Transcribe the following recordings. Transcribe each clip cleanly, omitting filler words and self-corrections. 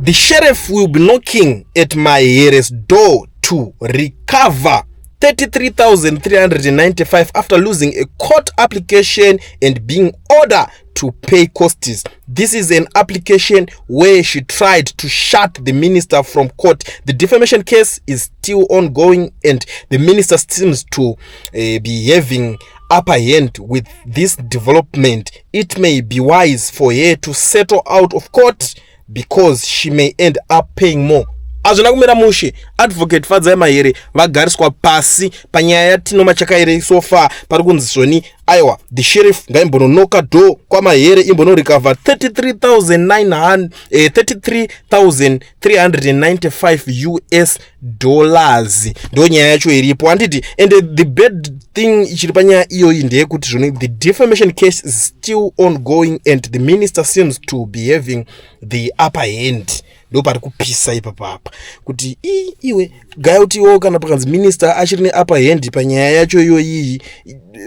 The sheriff will be knocking at Mahere's door to recover 33,395 after losing a court application and being ordered to pay costs. This is an application where she tried to shut the minister from court. The defamation case is still ongoing and the minister seems to be having upper hand with this development. It may be wise for her to settle out of court because she may end up paying more. Hazvina kumira mushe. Advocate Fadzai Mahere vagariswa pasi panyaya yaTino Machakaire. So far pari kunzi zvoni, aiwa, the sheriff ngaimbononoka door kwaMahere, imbonorecover 33,395 US dollars. Ndo nyaya yacho iripo, handiti? And the bad thing ichiri panyaya iyoyi ndeyekuti zvoni the defamation case is still ongoing and the minister seems to be having the upper hand. Ndo pari kupisa ipapapa kuti iwe gaya kuti iwo kana pakanzi minister achiri neupper hand panyaya yacho iyoyiyi,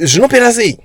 zvinopera sei?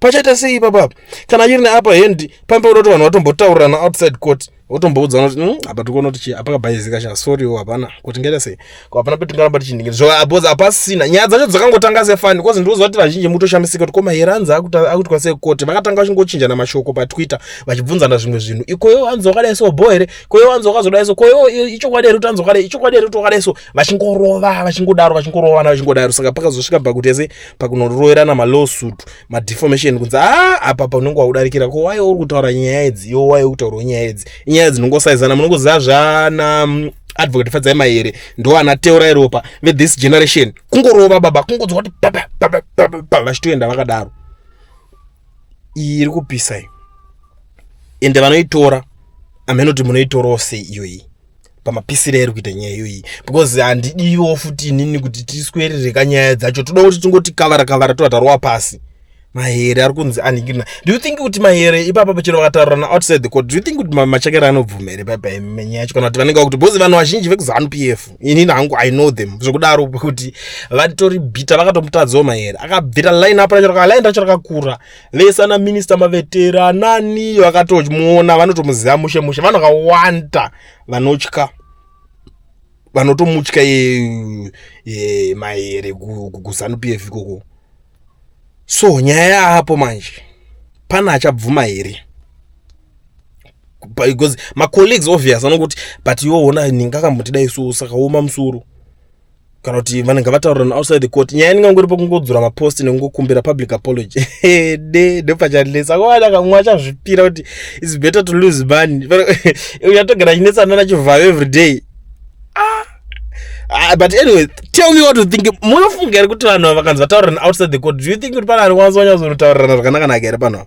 Pachaita sei ipapapa kana achiri neupper hand? Pambe kuti vanhu vatombotaurirana outside court, votomboudzana kuti, apa tikuona kuti chi apakabhaizika cha, sorry, hapana kuti ngaita sei, ko hapana petingaramba tichindingira zvo, because hapasina. Nyaya dzacho dzakangotanga sefani, because ndinoziva kuti vazhinji mutoshamisika kuti ko Mahere anzi akutwa sei koti. Vakatanga vachingochinjana mashoko paTwitter, vachibvunzana zvimwe zvinhu ikoyo, hanzi wakadai so bho here, koyo hanzi wakazodai so, koyo ichokwadi here kuti hanzi wakadai, ichokwadi here kuti wakadai so, vachingorova, vachingodaro, vachingorovana, vachingodaro. Saka pakazosvika pakuti ese pakunoroverana malawsuit, madefamation, kunzi a apa panonge wakudarikira. Ko waiwo uri kutaura nyaya idzi, iwo waiwo kutaurawo nyaya idzi, inyaya dzinongosaizana. Munongoziva zvana Advocate Fadzai Mahere, ndo ana Teurai Ropa vethis generation, kungorova baba, kungodzwa kuti baba baba baba, vachitoenda vakadaro. Iyi iri kupisa iyi, ende vanoitora hameno kuti munoitorawo sei iyoyi pamapisiro eri kuita nyaya iyoyi, because handidiwo futi inini kuti tiswerere kanyaya dzacho. Toda kuti tingoti kavara kavara, tobva tarova pasi. Mahere ari kunzi anhingirina. Do you think kuti Mahere ipapa chero vakataurirana outside the court, do you think kuti Machakaire anobvuma here paipai nyaya yacho, kana kuti vanenge vakuti? Because vanhu vazhinji vekuZANU PF, inini hangu I know them zvekudaro kuti vatori bitter, vakatomutadzawo. Mahere akabvira line up racho, line racho rakakura vese ana Minister Mavetera nani vakatomuona, vanotomuziva mushe mushe. Vanhu vakawanda vanotya, vanotomutya Mahere kuZANU PF ikoko. So nyaya yaapo manje, pana achabvuma here? Because macolleagues obvious anokuti, but iwo ona ninga akambotidai so, saka oma musoro, kana kuti vanenge vataurirana outside the court. Nyaya inenge kungodzura mapost nekungokumbira public apology de ndopachanetsa. Kovana kamwe achazvipira kuti it's better to lose money, uchatogara achinetsana naChivhayo every day. Ah. Ah, but anyway, tell me what you think. Munofunga here kuti vanhu vakanzi vataurirana outside the court, do you think kuti pane ari kwanisa kunyatsotaurirana zvakanaka naka here pano?